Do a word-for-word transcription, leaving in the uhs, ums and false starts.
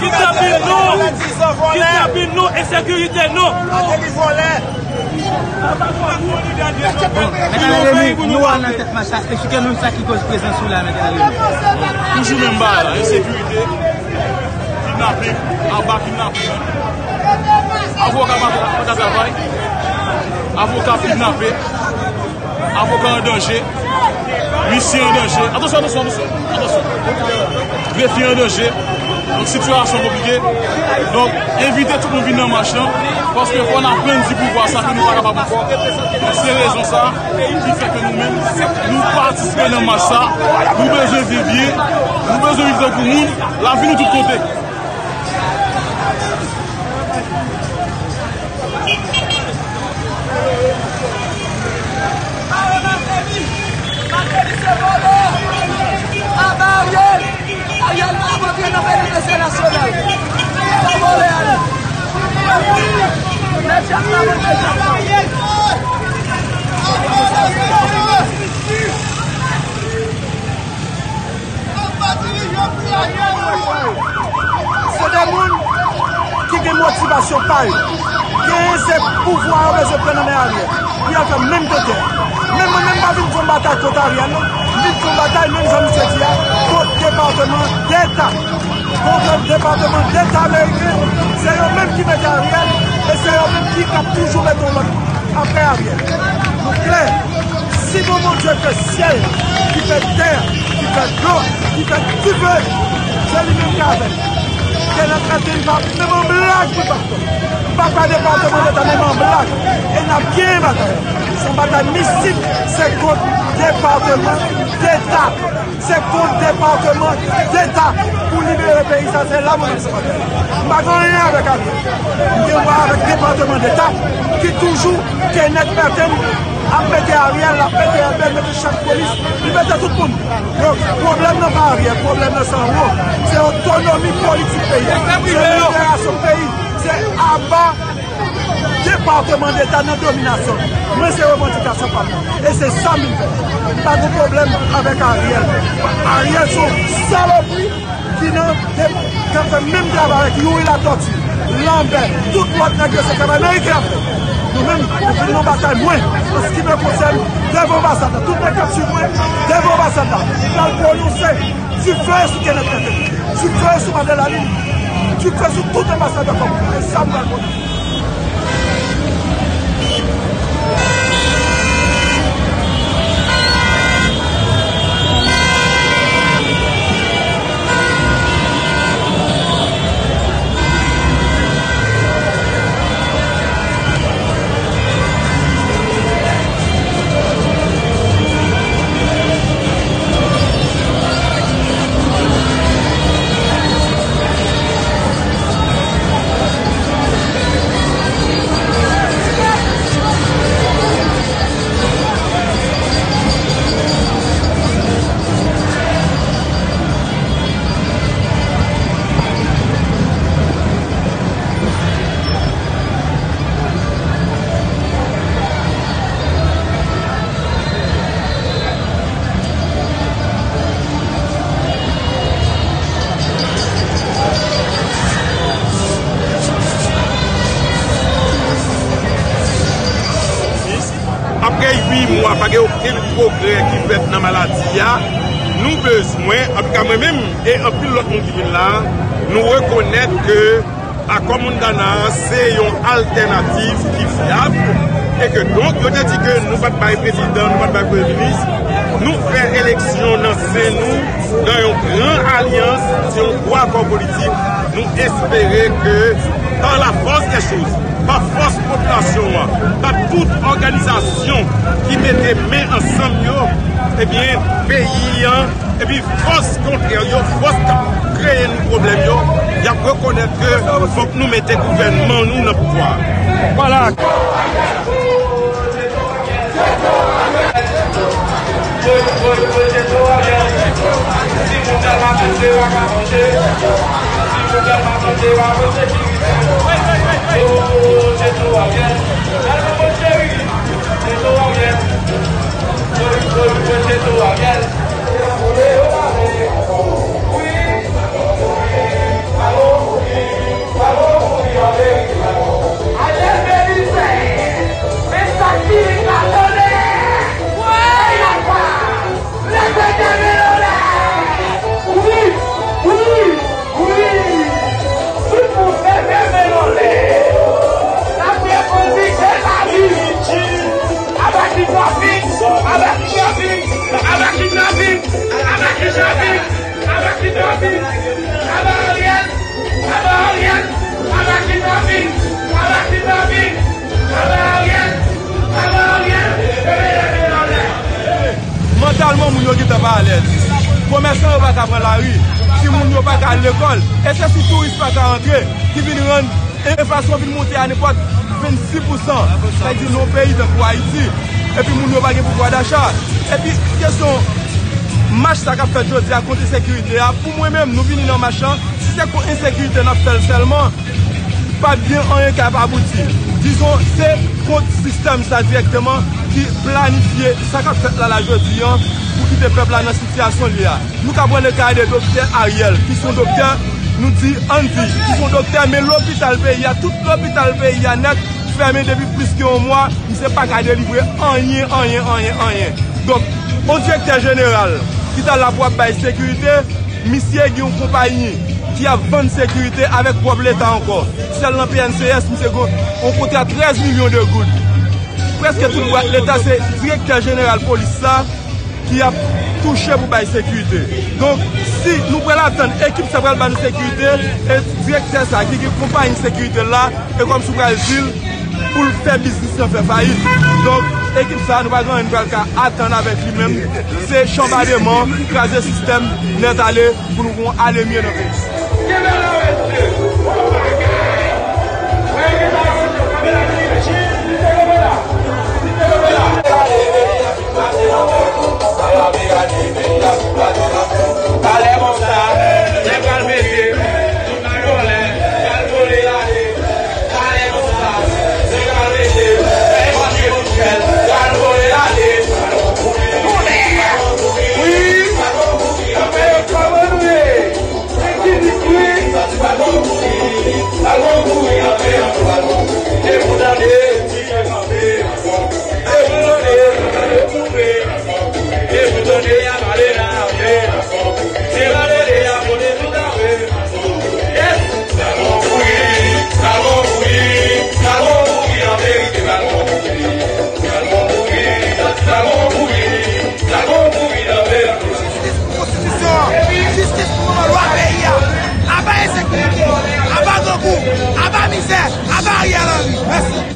Kidnapin non! Kidnapin non! Ensekirite non! Bon, mesye, nou al nan tèt mach la, esplike nou sa ki koz prezans ou la, mesye. Toujou menm bagay la, ensekirite, kidnapin, anba kidnapin. Avoka pa ka, pa ka travay, avoka kidnape. Avoka an danje. Misye an danje. Atansyon, atansyon, atansyon. Atansyon. Grefi an danje. Donk, sitiyasyon konplike. Donk, envite tout moun vin nan mach lan. Paske fò n aprann di pouvwa sa ke nou pa kapab ankò. Donk, se rezon sa ki fè ke nou menm, nou patisipe nan mach sa. Nou bezwen viv byen. Nou bezwen viv tankou moun. Lavi nou tout konte. Pa ranmase li! Martelly se vòlè! Aba Ariel! Ariel pa rantre nan Palè Nasyonal! Sa vòlè a ye! Nèg sa pa rantre nan Palè! Se de moun ki gen motivasyon pa yo. Genyen se pouvwa yo bezwen pran nan men Ariel. Pou y al fè menm tenten. Men mwen menm m pa vin fè yon batay kont Ariel non. M vin fè yon batay menm jan misye di a kont Depatman Deta. Kont Depatman Deta ameriken, se yo menm ki mete Ariel e se yo menm ki ap toujou mete yon lòt apre Ariel. Nou klè. Si gon Bondye fè syèl, ki fè tè, ki fè dlo, ki fè dife, se li menm ki avè n. Kenneth Merten pa menm an blag pou pastè. M pa kwè Depatman Deta menm an blag. E n ap genyen batay la. Se yon batay mistik, se kont Depatman Deta. Se kont Depatman Deta pou libere peyi sa, se la mwen menm se batay. M pa gen anyen avèk Ariel. M gen wè avèk Depatman Deta ki toujou Kenneth Merten ap mete Ariel, ap mete Elbé, mete chèf polis, li mete tout moun. Donk, pwoblèm nan pa Ariel, pwoblèm nan se anwo. Se otonomi politik peyi a. Se liberasyon peyi. Se aba Depatman Deta nan dominasyon. Mwen, se revandikasyon pa m nan. E se sa m vin fè. M pa gen pwoblèm avèk Ariel. Ariel se yon salopri ki nan de-, k ap fè menm travay avèk Youri Latortue, Lambert, tout lòt nèg yo se travay ameriken ap fè. Nou menm, nou vin nan batay mwen, an se ki me konsène, devan anbasad la. Tout nèg k ap swiv mwen, devan anbasad la. N al pwononse dife sou Kenneth Merten. Dife sou Marc Delaline. Dife sou tout anbasadè kòm. E sa m pral pwononse. Apre uit mwa, pa gen okenn pwogrè ki fèt nan maladi a. Nou bezwen, antouka mwen menm e anpil lòt moun ki vin la, nou rekonèt ke Akò Montana a se yon altènativ ki fyab e ke donk yo te di ke nou pa t bay prezidan, nou pa t bay premye minis, nou fè eleksyon nan sen nou, nan yon gran alyans, se yon gwo akò politik. Nou espere ke, par la force des choses, pa fòs popilasyon an, pa tout òganizasyon ki mete men ansanm yo, ebyen, peyi an, epi fòs kontrè yo, fòs k ap kreye nou pwoblèm yo, y ap rekonèt ke fòk nou mete gouvènman nou nan pouvwa a. Vwala. pran lari, timoun yo pa ka al lekòl, e se si touris pa ka antre, ki vin rann enflasyon vin monte a nenpòt vennsis pousan, sa di nan yon peyi tankou Ayiti, epi moun yo pa gen pouvwa dacha. Epi kesyon mach sa k ap fèt jodi a kont ensekirite a, pou mwen menm, nou vini nan mach lan, si se kont ensekirite n ap fè l sèlman, pa gen anyen k ap abouti. Dizon, se kont sistèm sa dirèkteman ki planifye sa k ap fèt la, la jodi an, pou kite pèp la nan sitiyasyon l ye a. Nou ka pran le ka de doktè Ariel, ki se yon doktè, nou di Andy, ki se yon doktè, men lopital peyi a, tout lopital peyi a nèt fèmen depi plis ke yon mwa, misye pa ka delivre anyen, anyen, anyen, anyen. Donk, yon direktè jeneral ki ta la pou ap bay sekirite, misye gen yon konpayi ki ap vann sekirite avèk pwòp Leta ankò. Sèl nan P N C S, misye gen yon kontra trèz milyon de goud. Prèske tout bwat Leta se direktè jeneral polis sa ki ap touche pou bay sekirite. Donk, si nou pral atann ekip sa pral ba nou sekirite, e direktè sa ki gen konpayi sekirite la, e kòmsi w pral di l pou l fè biznis lan fè fayit. Donk, ekip sa, nou pa gen anyen nou pral ka atann avèk li menm. Se chanbademan, kraze sistèm, nèt ale, pou nou gon alemye nan peyi.